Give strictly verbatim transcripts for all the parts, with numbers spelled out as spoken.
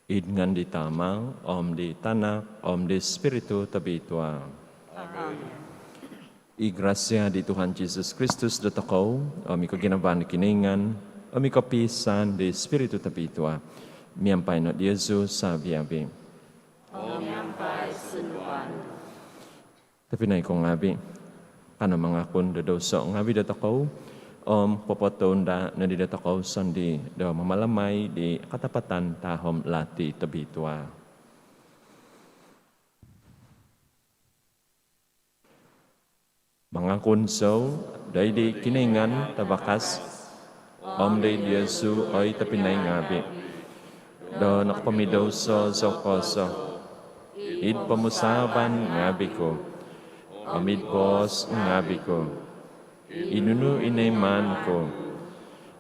Id ngaan di Tama, om di Tanak, om di Spiritu Tobitua. Amen. I grasia di Tuhan Jesus Kristus dotokou, om i koginavaan di Kinoingan, om i kopiisaan di Spiritu Tobitua, miampai no diozu savi-avi. Om miampai sunduan. Tobpinai ko ngaavi, kanou mangakun do douso ngaavi dotokou, om popotounda nodi dotokou sondii do mamalamai di katapatan tahom lati tobitua. Mangakun zou doid di Kinoingan Tavakas, om doid diozu oi tobpinai ngaavi, do nokopomidouso zou kozo, id pomusaavan ngaavi ku, om id boos ngaavi ku, id nunu i noimaan ku,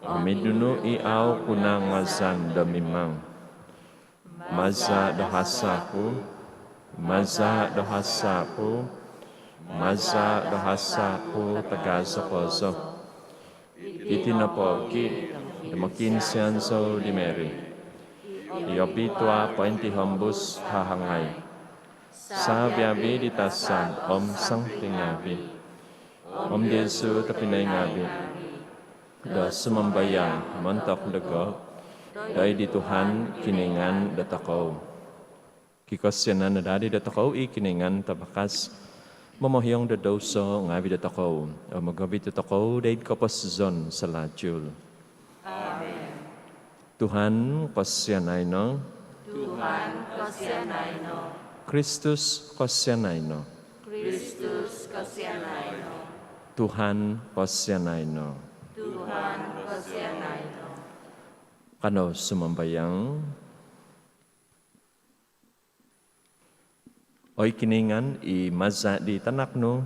om id nunu i au ku nangazan do mimang. Maza do hasa ku, maza do hasa ku, maza do hasa ku tagazo kozo. Iti nopogi do mokiinsian zou di Mary i obitua pointihombus hahangai, savi-avi di tasab om sangti ngaavi, om diozu tobpinai ngaavi, do sumambayang montok dogo doid di Tuhan Kinoingan dotokou. Kikosianan no daa di dotokou i Kinoingan Tavakas, momohiong do douso ngaavi dotokou, om mogovit dotokou doid koposizon salajul. Amen. Tuhan, kosianai no. Tuhan, kosianai no. Kristus, kosianai no. Kristus, kosianai no. Tuhan, kosianai no. Tuhan, kosianai no. Kanou sumambayang. Oi Kinoingan, i maza di Tanak nu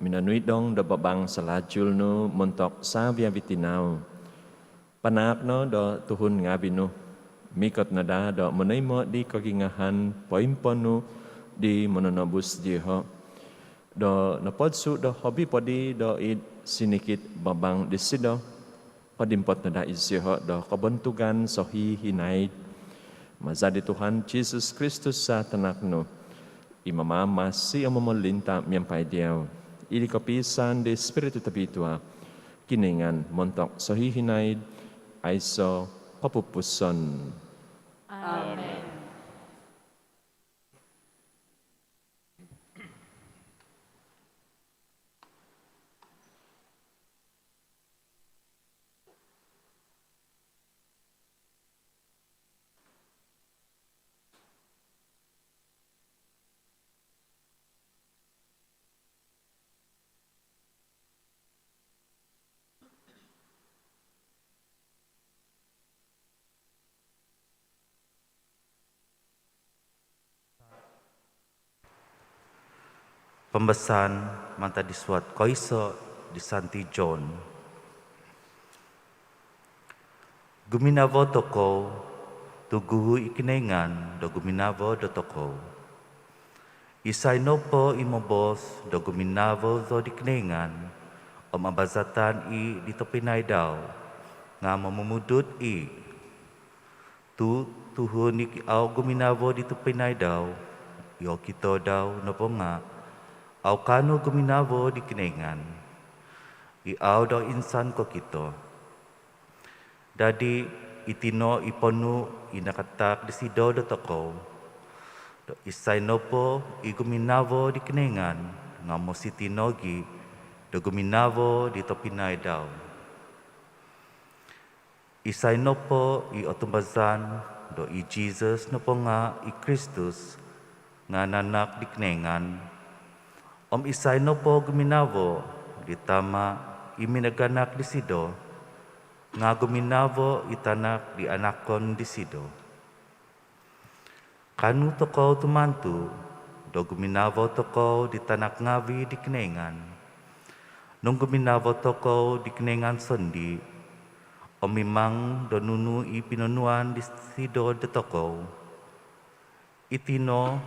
minonuidong do babang salajul nu montok savi-avi tinau, panaak no do tuhun ngaavi nu mikot no daa do monoimo di kogingahan poimponu di Mononobus dioho, do nopodsu do hobi po di doid sinikit babang disido, kodimpot no daa isioho do kobontugan sohihinaid. Maza di Tuhan Jesus Kristus za Tanak nu, i mamamasi om momolinta miampai diau, id kopiisaan di Spiritu Tobitua, Kinoingan montok sohihinaid, aiso kopupuson. Amen. Pambasaan mantad di suat koiso di Santi John. Guminavo tokou tu guhu i Kinoingan do guminavo dotokou. Isai nopo i moboos do guminavo zou di Kinoingan om abazatan i di tobpinai dau, nga momumudut i. Tu tuhun i au guminavo di tobpinai dau, i okito dau nopo nga au kaanu guminavo di Kinoingan, i au dau insan kokito. Dadi iti no i ponuu i nakataak disido dotokou, do isai nopo i guminavo di Kinoingan nga mositi nogi do guminavo di tobpinai dau. Isai nopo i otumbazaan do i Jesus nopo nga i Kristus nga nanak di Kinoingan, om isai nopo guminavo di Tama i minaganak disido nga guminavo i tanak di anakon disido. Kaanu tokou tumantu do guminavo tokou di tanak ngaavi di Kinoingan. Nung guminavo tokou di Kinoingan sondii om mimang do nunu i pinonuuan disido dotokou, iti no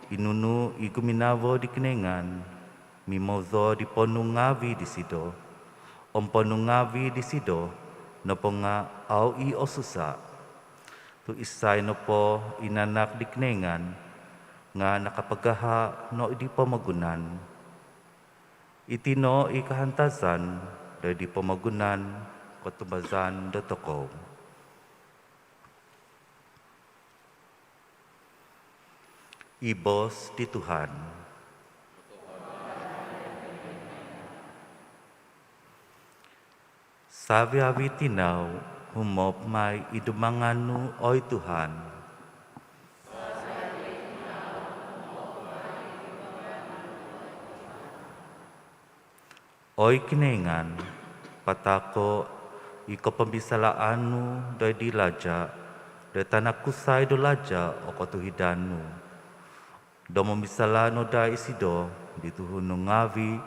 i nunu i guminavo di Kinoingan mimozo di ponuu ngaavi disido, om ponuu ngaavi disido nopo nga au i osusa. Tu Tu isai nopo i nanak di Kinoingan nga nakapagaha no di pomogunan. Iti no i kahantazan do di pomogunan kotumbazaan dotokou. I boos di Tuhan. Savi-avi tinau humop mai id dumbangan nu, oi Tuhan. Oi Kinoingan, patahako i kopomisalaan nu doid di laja, doid tanak kusai do laja o kotuhidan nu. Do momisala no daa isido di tuhun nu ngaavi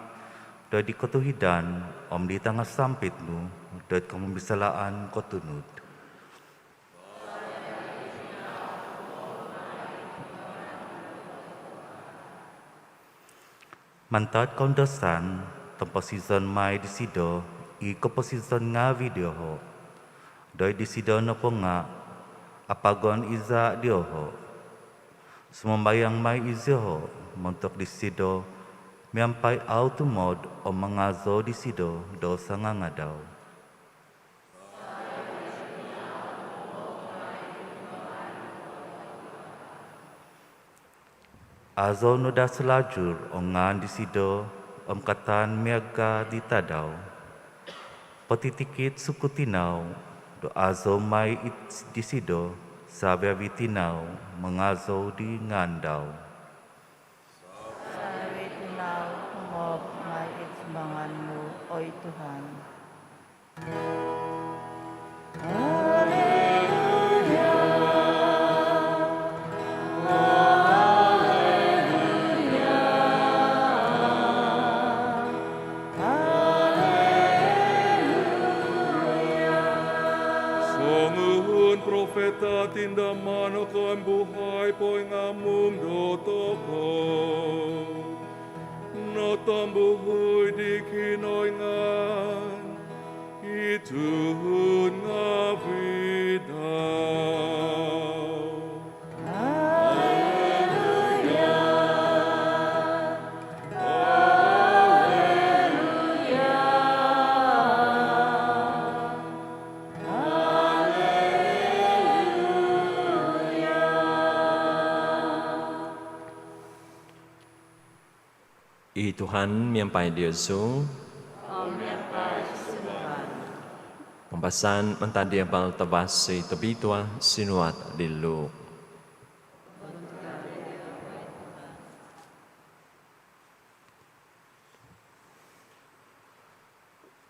doid di kotuhidan om di tangasampit nu doid kopomisalaan kotunud. Mantad koundasan, tomposizon mai disido i koposizon ngaavi dioho. Doid disido nopo nga apagon i zaa dioho. Sumambayang mai iziho montok disido miampai au tumod om mangazou disido do sangangadau. Azou no daa salajur o ngaan disido om kataan miaga di tadau. Potitikid suku tinau do azou mai id disido savi-avi tinau mangazou di ngaan dau. Savi-avi tinau humop mai id dumbangan nu, oi Tuhan. Alleluia, alleluia, alleluia. Songuhun profeta tindaman o koimbuhai poingamung dotokou. Notombuhui di Kinoingan i tuhun ngaavi dau. Alleluia, alleluia, alleluia. I Tuhan miampai diozu. Om miampai sunduvan. Pambasaan mantad di Abal Tavasi tobitua sinuat di Luke.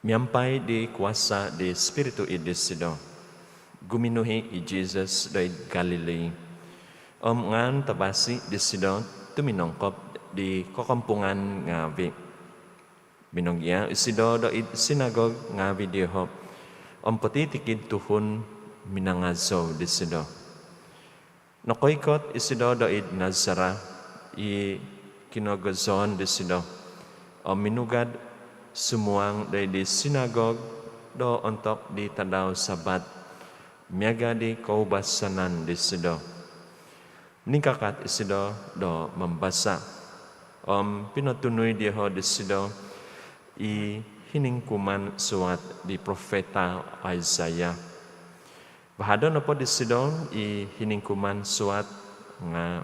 Miampai di kuasa di Spiritu id disido, guminuhi i Jesus doid Galili. Om ngaan tavasi disido tuminongkop di kokompungan ngaavi. Minogia isido doid sinagog ngaavi dioho, om potitikid tuhun minangazou disido. Nokoikot isido doid Nazareth i kinogozoon disido, om minugad sumuang doid di sinagog do ontok di tadau Sabat, miaga di koubasanan disido. Ningkakat isido do mambasa, om pinotunui dioho disido i hiningkuman suat di profeta Isaiah. Bahado nopo disido i hiningkuman suat nga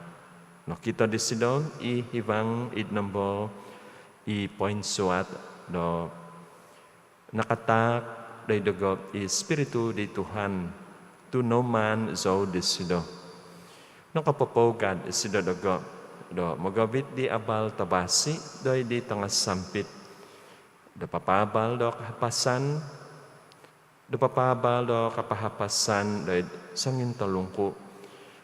nokito disido i hivang id nombo i poinsuat do nakataak doid dogo i Spiritu di Tuhan tu noumaan zou disido. Nokopopougad isido dogo do mogovit di abal tavasi doid di tangasampit, do papaabal do kahapasan, do papaabal do kapahapasan doid songintolungku,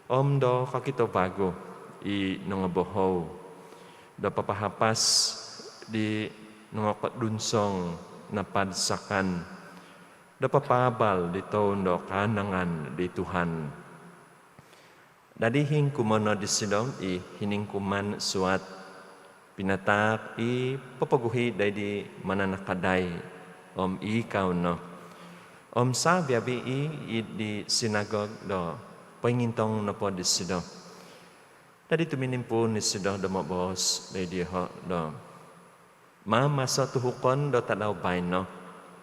om do kokito vagu i nongobohou, do papahapas di nongokodunsong napadsakan, do papaabal di toun do kaanangan di Tuhan. Dadi hingkumo no disido i hiningkuman suat pinataak i popoguhi doid di mananakadai om iikau no. Om saviavi i id di sinagog do Poingintong nopo disido. Dadi tuminimpuun isido do moboos doid dioho do, "Maamaso tuhukon do tadau baino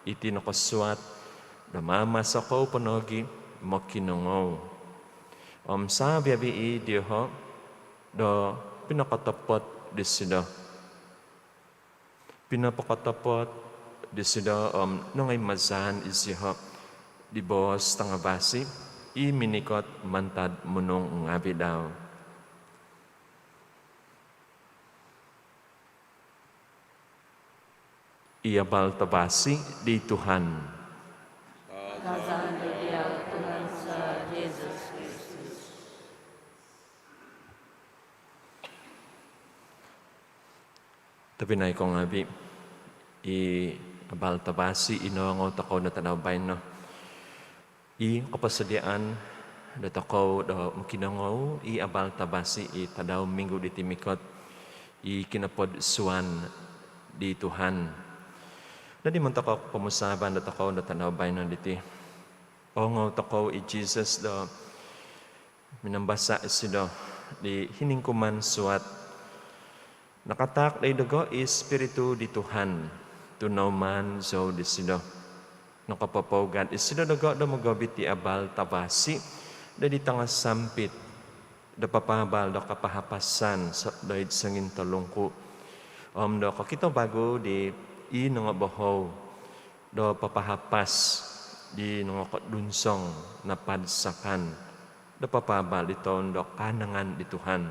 iti nokosuat do maamaso kou po nogi mokinongou." Om sabi-abi i dioho do pinokotopot disido. Pinopokotopot disido om nongoimazaan isido di boos tangabasi i minikot mantad munung ngavi dau. I abal tabasi di Tuhan. Kazaan do diau, Tuhan za Jesus Kristus. Tobpinai ko ngavi, i abal tabasi i noongou tokou do tadau baino, i koposodiaan dotokou do mokinongou i abal tabasi i tadau minggu diti mikot, i kinopodsuan di Tuhan. Dadi montok pomusaavan dotokou do tadau baino diti, oongou tokou i Jesus do minambasa isido di hiningkuman suat. Nakataak doid dogo i Spiritu di Tuhan tu noumaan zou disido. Nokopopougad isido dogo do mogovit di abal tabasi doid di tangasampit do papaabal do kapahapasan so-, doid songintolungku, om do kokito vagu di i nongobohou do papahapas di nongokodunsong napadsakan do papaabal di toun do kaanangan di Tuhan.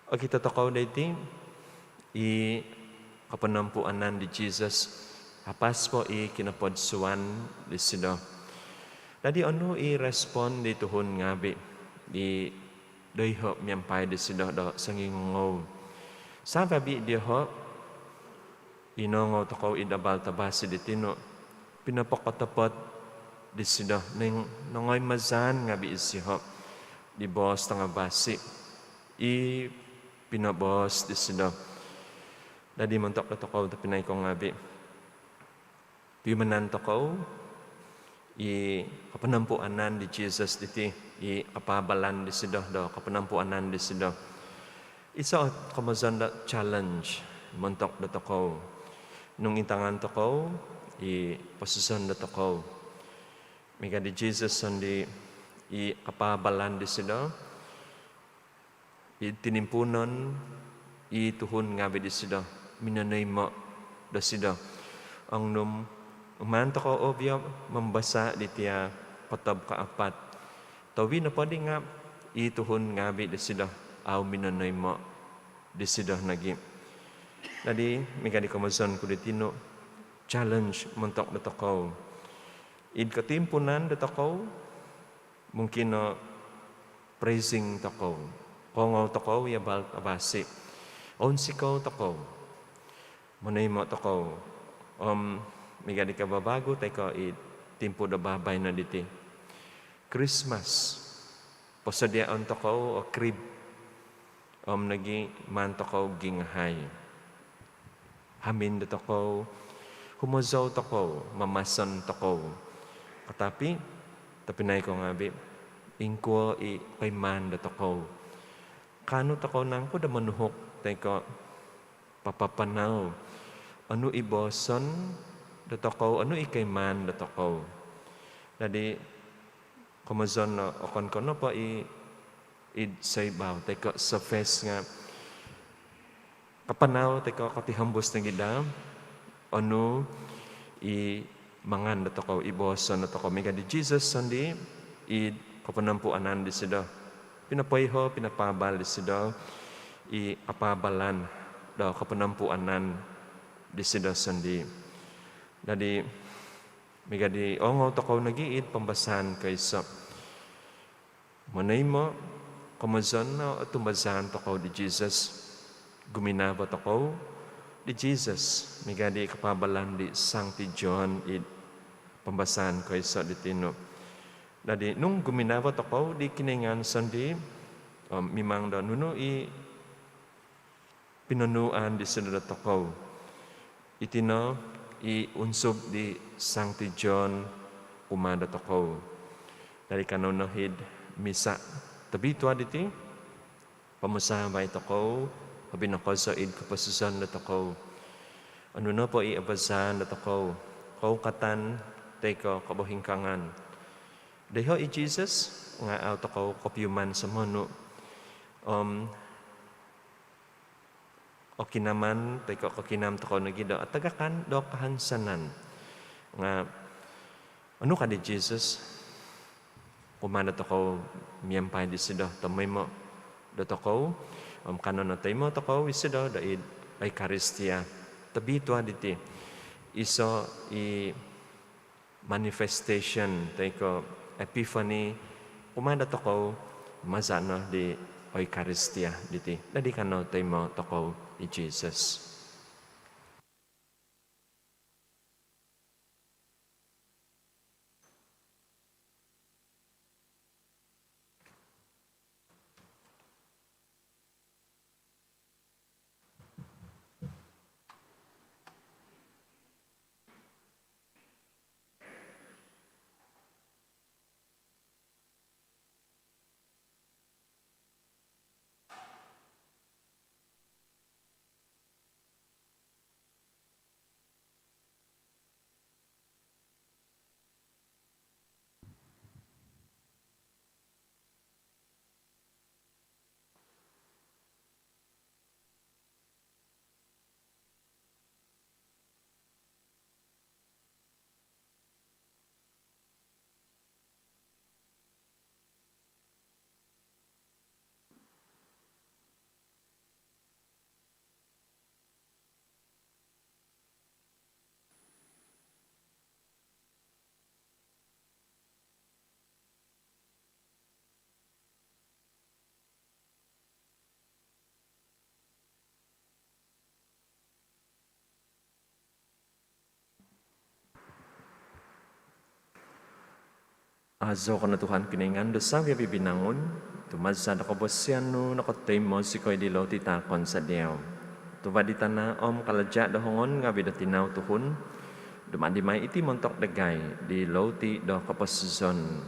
Okito tokou doiti i koponompuanan di Jesus hapas po i kinopodsuan disido. Dadi onu i respon di tuhun ngavi di doiho miampai disido do songingongou? Sabi-abi dioho i noongou tokou id abal tabasi diti no, pinopokotopot disido, nong-, nongoimazaan ngavi isido di boos tangabasi i pinoboos disido. Dadi montok dotokou tobpinai ko ngavi, piumanan tokou i koponompuanan di Jesus diti, i kapaabalan disido do koponompuanan disido. Iso komozon do challenge montok dotokou nung intangan tokou i posizon dotokou. Miaga di Jesus sondii, i kapaabalan disido, i tinimpuunon i tuhun ngavi disido, minonoimo disido. Ong nung maan tokou ovio mambasa di tia kotob kaapat, tohuvi nopo di nga i tuhun ngavi disido au minonoimo disido nogi. Dadi miaga di komozon ku diti no, challenge montok dotokou. Id kotimpuunan dotokou, mungkin no praising tokou, koongou tokou i abal tabasi, ounsikou tokou, monoimo tokou. Om miaga di kavavagu toi ko i timpu do babaino diti, Krismas, posodiaon tokou o krib om nogi maan tokou gingahai. Hamin dotokou, humozou tokou, mamason tokou. Katapi tobpinai ko ngavi, ingkuo i koimaan dotokou? Kaanu tokou nangku do monuhuk toi ko papapanau onu i booson dotokou, onu i koimaan dotokou? Dadi komozon no, okon ko nopo i id soibau toi ko surface nga kapanau toi ko kotihombus nogi daa onu i mangan dotokou, i booson dotokou. Miaga di Jesus sondii, id koponompuanan disido, pinopoiho, pinopaabal disido i kapaabalan do koponompuanan disido sondii. Dadi miaga di oongou tokou nogi id pambasaan koiso, monoimo, komozon no otumbazaan tokou di Jesus, guminavo tokou di Jesus, miaga di kapaabalan di Sangti John id pambasaan koiso diti no. Dadi nung guminavo tokou di Kinoingan sondii, om mimang do nunu i pinonuuan disido dotokou, iti no i unsub di Sangti John kumaa dotokou. Dadi kanou no id Misa tobitua diti, pomusavai tokou, hobi no kozo id koposizon dotokou. Onu nopo i abazan dotokou, koukatan toi ko kobohingkaangan, doiho i Jesus nga au tokou kopiuman somonu. Om okinaman toi ko kokinam tokou nogi do atagakan do kahansanan. Nga onu ka di Jesus kumaa dotokou miampai disido, tomoimo dotokou, om kanou no toimo tokou isido doid Eukaristia tobitua diti. Iso i manifestation toi ko epiphany kumaa dotokou maza no di Eukaristia diti. Dadi kanou toimo tokou i Jesus. Aazou ko no Tuhan Kinoingan do savi-avi binangun, tu maza do kobosian nu nokotoimo zikoi di loti taakon za diau, tuva' di tana' om kalaja' do hongon ngaavi' do tinau tuhun, dumadi mai iti montok dagai di loti do koposizon.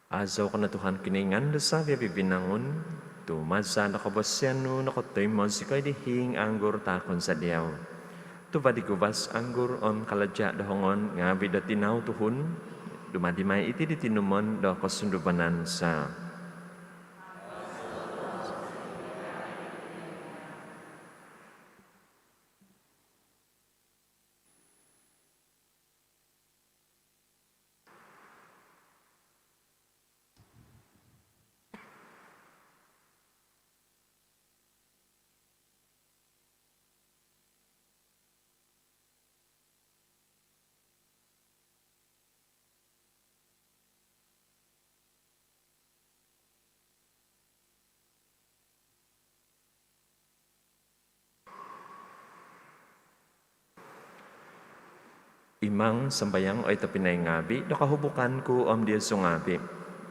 Aazou ko no Tuhan Kinoingan do savi-avi binangun, tu maza do kobosian nu nokotoimo zikoi di hiing anggur taakon za diau, tuva' di guvas anggur om kalaja' do hongon ngaavi' do tinau tuhun, dumadi mai iti di tinumon do kosunduvanan za. Imang sambayang, oi tobpinai ngaavi', do kohubukan ku om diozu ngaavi'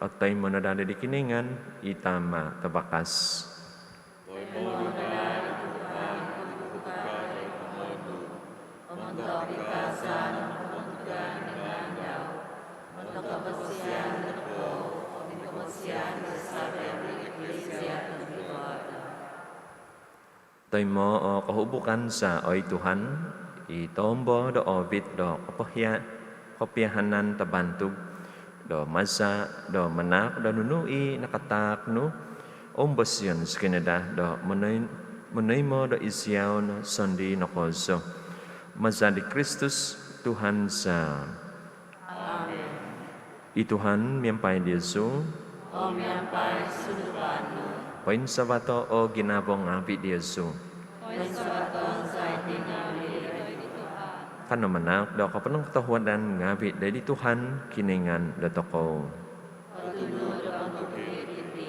otoimo no daa di Kinoingan, i Tama' tavakas. Toimo' o kohubukan za, oi Tuhan, i tombo do oovit do kopohia-, kopiahanan tabantug, do maza' do manaak do nunu i nakataak nu, oumbosion zikoi no daa do monoi-, monoimo' do iziau no sondii' no kozo. Maza' di Kristus Tuhan za. Amen. I Tuhan miampai diozu. Om miampai sunduvan nu. Poinsavato' o ginavo ngaavi' diozu. Poinsavaton za iti ngaavi' doid Tuhan. Kanou manaak do koponongkotohuadan ngaavi' doid di Tuhan Kinoingan dotokou. Kotunud om otuhid iti.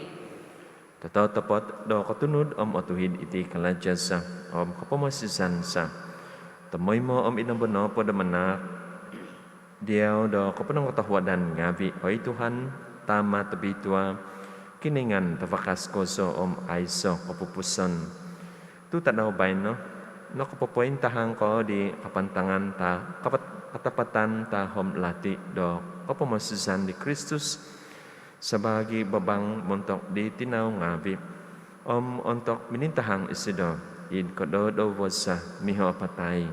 Totopot do kotunud om otuhid iti kalaja' za om kopomosizan za, tomoimo om id nombo nopo do manaak diau do koponongkotohuadan ngaavi', oi Tuhan, Tama' tobitua, Kinoingan tavakas kozo om aiso' kopupuson. Tu' tadau baino' nokopopointahang ko di kapantangan ta-, kapat-, katapatan tahom lati' do kopomosizan di Kristus sabaagi babang montok di tinau ngaavi', om ontok minintahang isido id kododovo za miho apatai,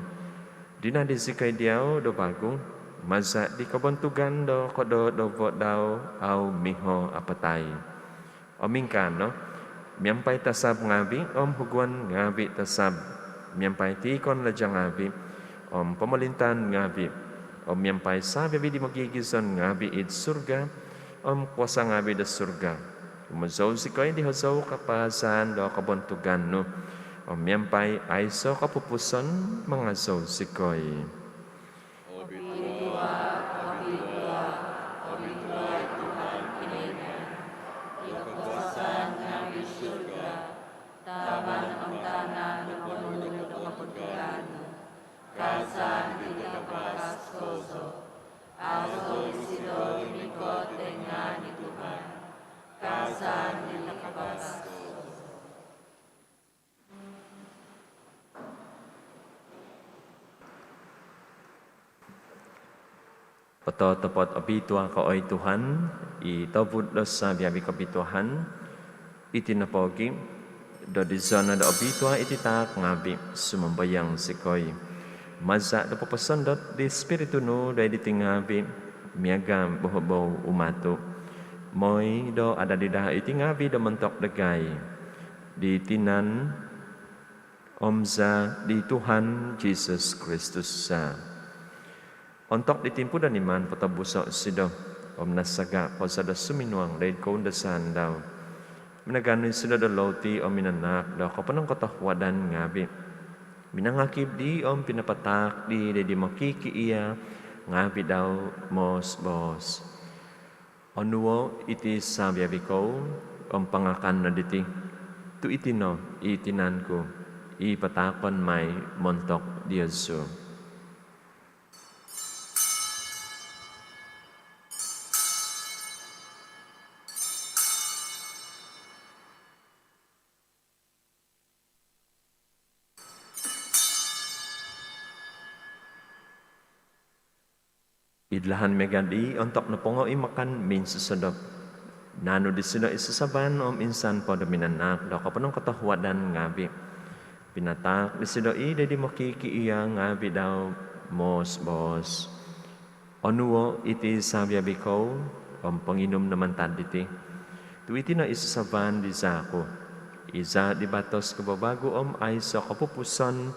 dinadi zikoi diau do vagu maza' di kobontugan do kododovo dau au miho apatai. Om ingkaa no, miampai tasab ngaavi' om huguan ngaavi' tasab, miampai tiikon laja' ngaavi' om pomolintaan ngaavi', om miampai savi-avi' di mogigizon ngaavi' id surga om kuasa' ngaavi' do surga, humozou zikoi di hozou kapaazan do kobontugan nu, om miampai aiso' kopupuson mangazou zikoi. Obitua, obitua, obitua i Tuhan Kinoingan do kokuasaan ngaavi'. Surga, tavan om tana' noponu' do kobontugan nu. Kaazan di tavakas kozo. Au zou isido i mikot doid ngaan di Tuhan. Kaazan di tavakas kozo. Ototopot obitua ko, oi Tuhan, i tovud do savi-avi' kobituaan. Iti nopogi', do dizono' do obitua iti taak ngaavi', sumambayang zikoi, maza' do poposondot di Spiritu nu doid diti ngaavi', miaga' bohobou umatu', moi do adadi daa iti ngaavi' do montok dagai di tinan om zaa di Tuhan Jisus Kristus za. Ontok di timpu do niman potobuso' isido om nasaga' kozo do suminuang doid koundasaan dau, minaganu isido do louti om minanaak do koponongkotohuadan ngaavi', minangakib dii om pinapataak dii doid di mokikiia' ngaavi' dau, moos-boos: Onuo' iti savi-avi' kou om pangakan no diti, tu' iti no i tinan ku i pataakon mai montok diozu. Id lahan miaga' dii, ontok nopongo i makan minsosodop, naanu disido i sasaban om insan po do minanaak do koponongkotohuadan ngaavi', pinataak disido i doid di mokikiia' ngaavi' dau, moos-boos: Onuo' iti savi-avi' kou om ponginum no mantad diti, tu' iti no i sasaban di zaa' ku, i zaa' di batos kavavagu om aiso' kopupuson,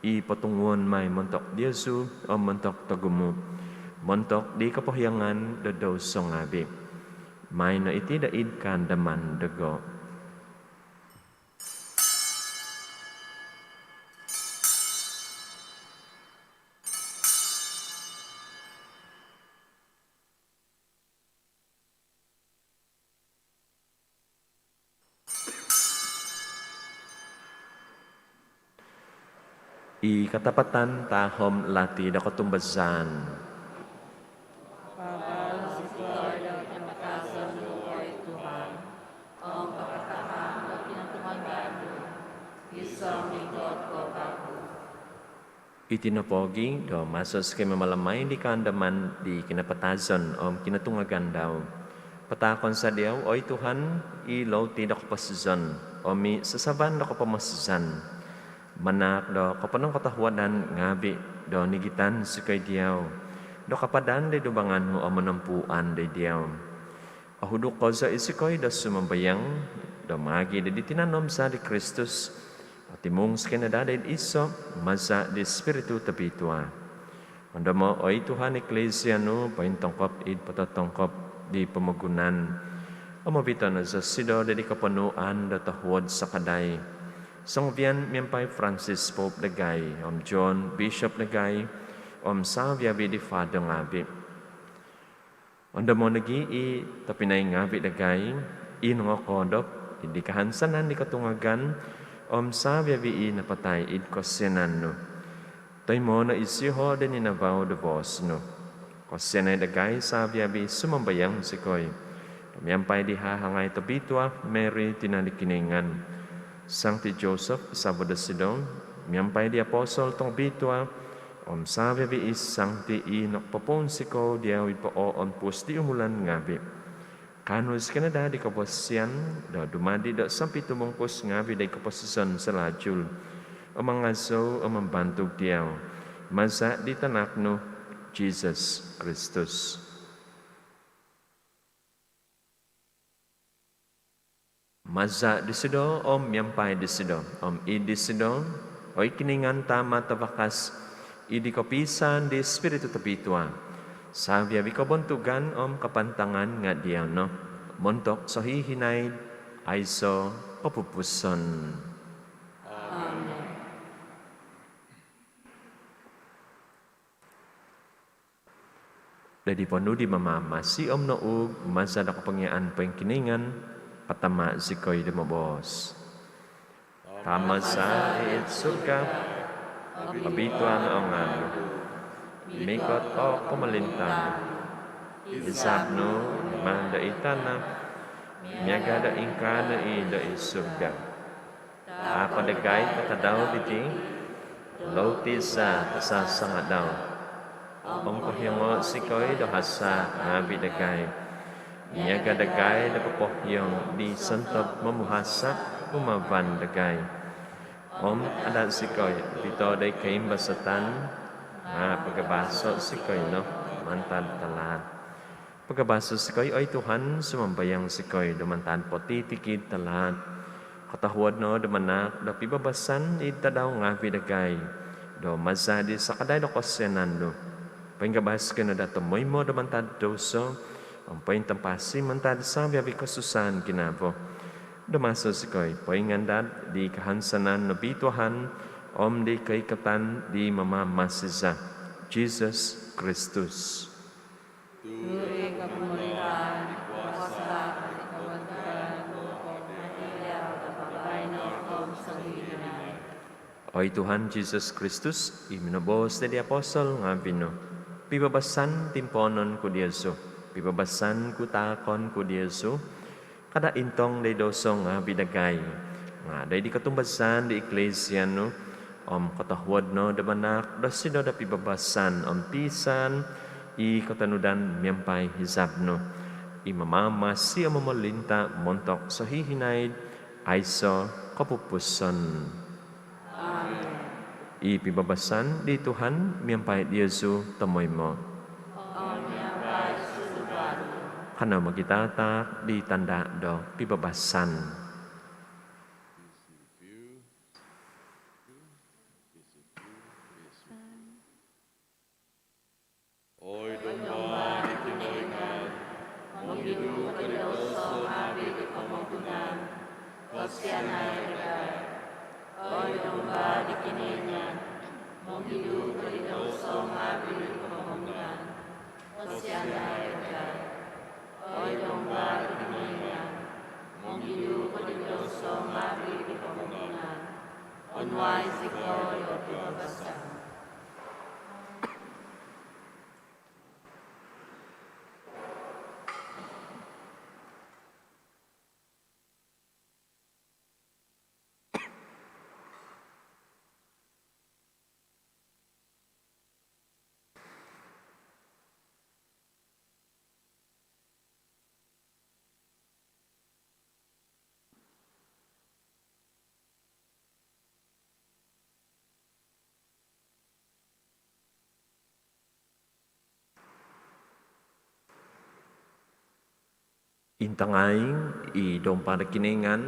i potunguon mai montok diozu om montok togumu', montok di kopohiangan do douso ngaavi'. Maai no iti do id kaandaman dogo. I katapatan tahom lati do kotumbazaan. Pabaal zikoi do kinapatazon nu, oi Tuhan, om pakatahan do kinotungagan nu, gisom mikot ko vagu. Iti nopogi', do maso zikoi mamalamai di kaandaman di kinapatazon om kinotungagan dau, pataakon za diau, oi Tuhan, i louti do koposizon om i sasaban do kopomosizan, manaak do koponongkotohuadan ngaavi' do nigitan zikoi diau do kapadan doid dumbangan nu om monompuan doid diau. Ohuduk kozo i zikoi do sumambayang, do maagi' di tinan om zaa di Kristus, otimung zikoi no daa doid iso' maza' di Spiritu Tobitua. Ondomo', oi Tuhan, Iklisia nu pointongkop id pototongkop di pomogunan, om ovito' no zosido doid koponuan do tohuod sakadai, songovian miampai Francis Pope dagai, om John Bishop dagai, om savi-avi di fado ngavi. Ondomo nogi i tobpinai ngavi dagai i nongokoodop id kahansanan di kotungagan om savi-avi i napatai id kosianan nu. Toimo no isioho do ninavau do boos nu. Kosianai dagai savi-avi, sumambayang zikoi, do miampai di hahangai tobitua Mary tina di Kinoingan, Sangti Joseph savo dosido, miampai di apostol tobitua, om savi-avi i sangti i nokopopounsikou diau id pooompus di umulan ngavi, kaanu zikoi no daa di kobosian do dumadi do sompitumungkus ngavi di koposizon salajul, om mangazou om mambantug diau, maza di tanak nu Jesus Kristus. Maza disido, om miampai disido, om id disido, oi Kinoingan Tama Tavakas, id kopiisaan di Spiritu Tobitua, savi-avi kobontugan om kapantangan nga diau no, montok sohihinaid aiso kopupuson. Amen. Dadi ponuu di Mamamasi om nouug maza do kopongiaan poingkinoingan, patama zikoi do moboos: Tama za id surga, obitua no o ngaan nu, mikot o pomolintaan nu, izab nu maan do id tana miaga do ingkaa no i do id surga. Taapai dagai do tadau diti, louti za do sasangadau. Om kohiongo zikoi do hasa ngavi dagai, miaga dagai do popohiong di sontob momuhasa humavan dagai. Om ada zikoi ovito doid koimbazatan, nga pagabaso zikoi no mantad talaat. Pagabaso zikoi, oi Tuhan, sumambayang zikoi, do mantad potitikid talaat. Kotohuod no do manaak do pibabasan id tadau ngavi dagai, do maza di sakadai do kosianan nu, poingabas zikoi no daa tomoimo do mantad douso, om pointampasi mantad savi-avi kosusaan ginavo, do maso zikoi poingandad di kahansanan nobi Tuhan, om di koikatan di Mamamasi za, Jesus Kristus. Tu i kopomolintaan, kuasa, om kobontugan, nga diau do baino om sohihinaid. Oi Tuhan Jesus Kristus, i minoboos doid di apostol ngavi nu: Pibabasan timpoonon ku diozu, pibabasan ku taakon ku diozu. Kada intong doid douso ngavi dagai, nga doid di kotumbazaan di Eklesia nu, om kotohuod no do manaak dosido do pibabasan om piisaan i kotonudan miampai izab nu, i mamamasi om momolinta montok sohihinaid aiso kopupuson. Amen. I pibabasan di Tuhan miampai diozu tomoimo. Om miampai sunduvan nu. Kanou mogitataak di tanda do pibabasan. Oi Domba di Kinoingan, mongidu ko di douso ngavi di pomogunan, kosianai dagai. Oi Domba di Kinoingan, mongidu ko di douso ngavi di pomogunan, kosianai dagai. Oi Domba di Kinoingan, mongidu ko di douso ngavi di pomogunan, onuai zikoi do pibabasan. Intangai i Domba do Kinoingan,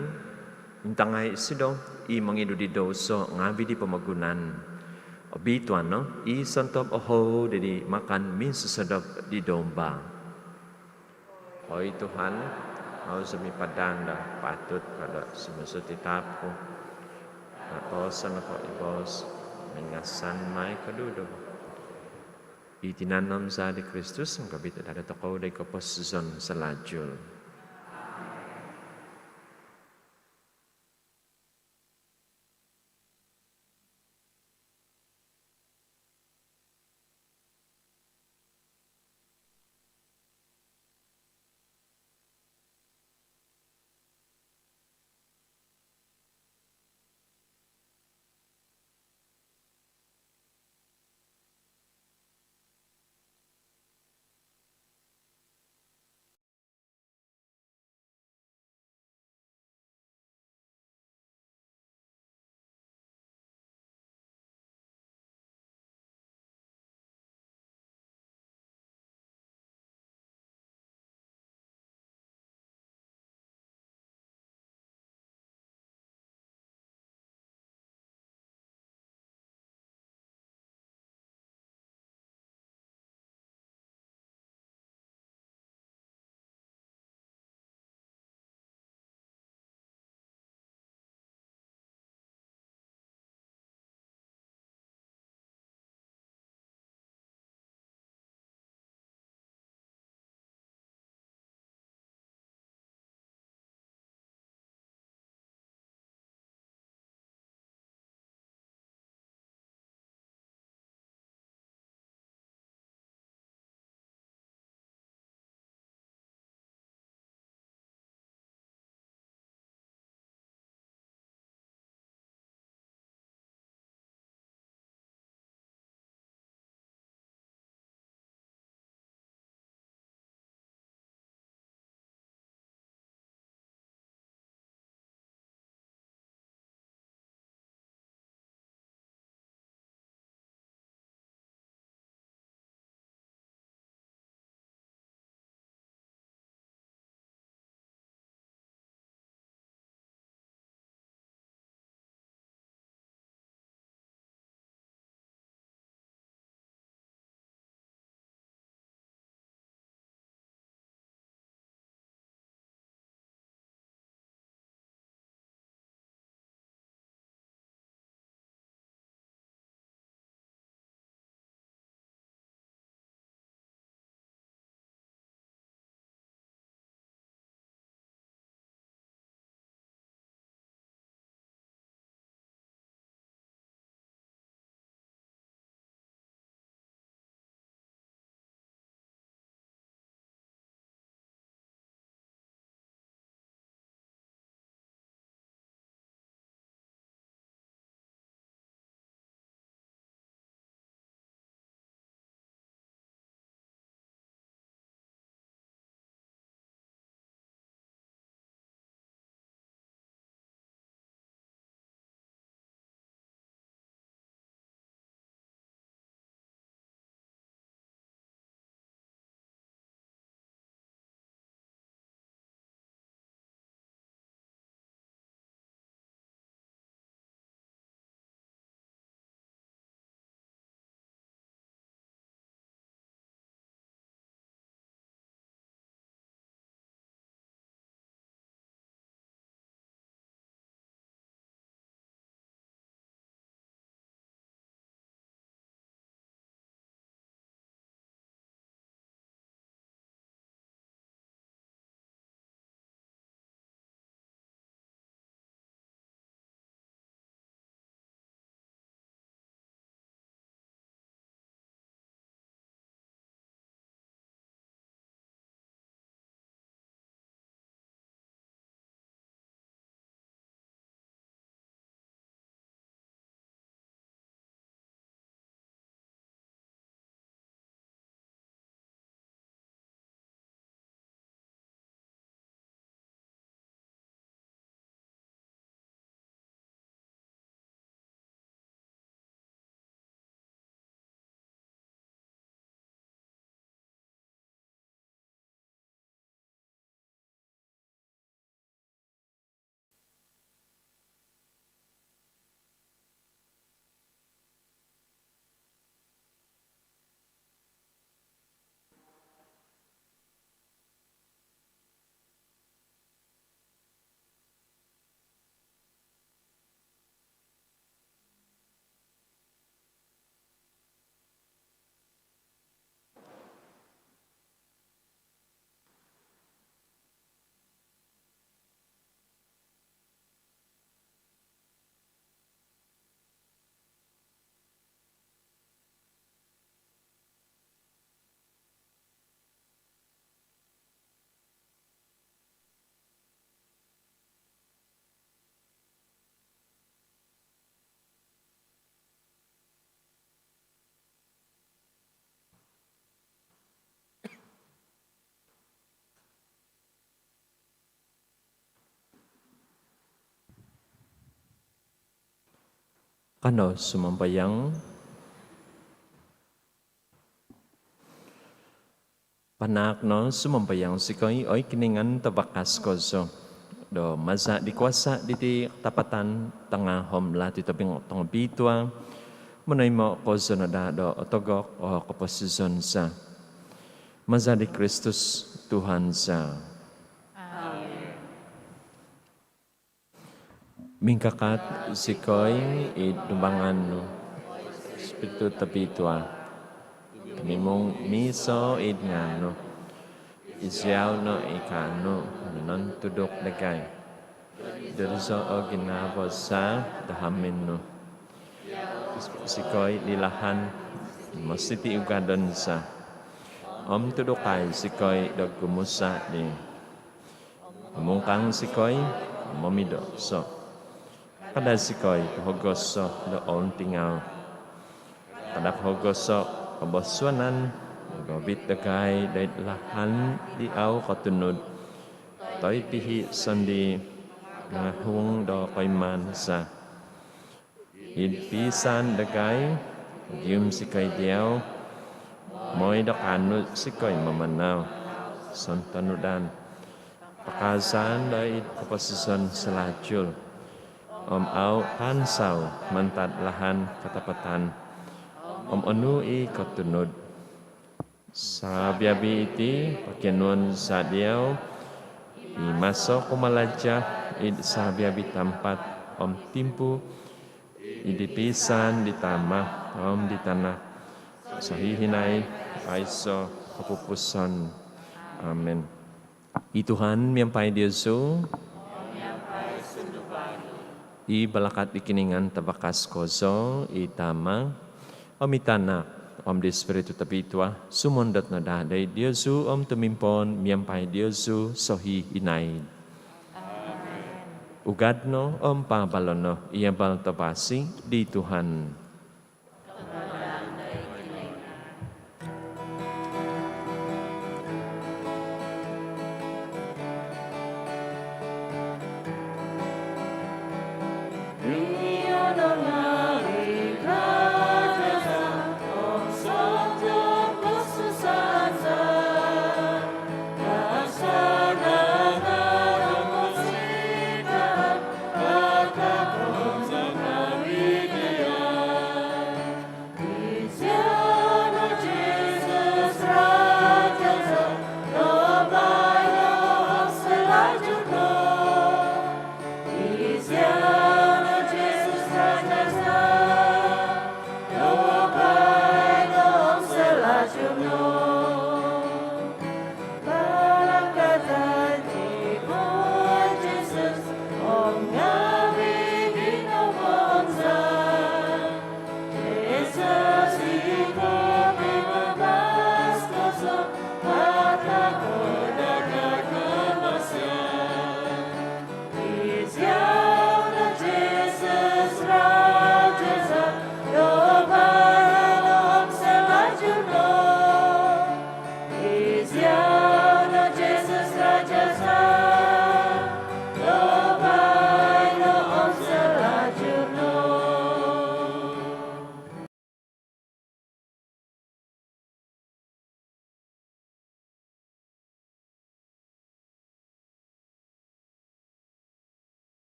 intangai isido i mongidu di douso ngavi di pomogunan. Obituanan no i sontob ohou di makan minsosodop di Domba. Oi Tuhan, au zou mipadan do patut ko do sumuang id taap ku, nga poso nopo i boos, om ingasan mai koduduvo. I tinan om zaa di Kristus mangkabit daa dotokou doid koposizon salalu. Kanou sumambayang. Panaak no sumambayang zikoi, oi Kinoingan Tavakas kozo, do maza' di kuasa' diti katapatan tangahom lati tobing tongobitua, monoimo' kozo no daa do otogok o koposizon za. Maza' di Kristus Tuhan za. Amen. Mingkakat zikoi id dumbangan nu, Spiritu Tobitua, tumimung miiso id ngaan nu. Iziau no i kaanu nontuduk dagai. Dorizo o ginavo za do hamin nu. Zikoi di lahan mositi ugadon za. Om tudukai zikoi do gumusa' di. Mungkang zikoi momidoso. Kada zikoi pohogoso do ountingau. Kada pohogoso kobosuanan govit dagai doid lahan di au kotunud, toi pihi' sondii' ngahung do koimaan za. Id piisaan dagai, gium zikoi diau, moi do kaanu zikoi mamanau sontonudan, pakazaan doid koposizon salajul, om au kaansau mantad lahan katapatan, om onu i kotunud. Sabiabi iti pokionuon za diau, i maso kumalaja id sabiabi tampat om timpu, id piisaan di Tama om di Tanak, sohihinaid aiso kopupusan. Amen. I Tuhan miampai diozu. I balakat di Kinoingan Tavakas kozo, i Tama, om i Tanak, om di Spiritu Tobitua, sumondot no daa doid diozu om tumimpoon miampai diozu sohihinaid. Amen. Ugad no om paabalo' no i abal tavasi di Tuhan.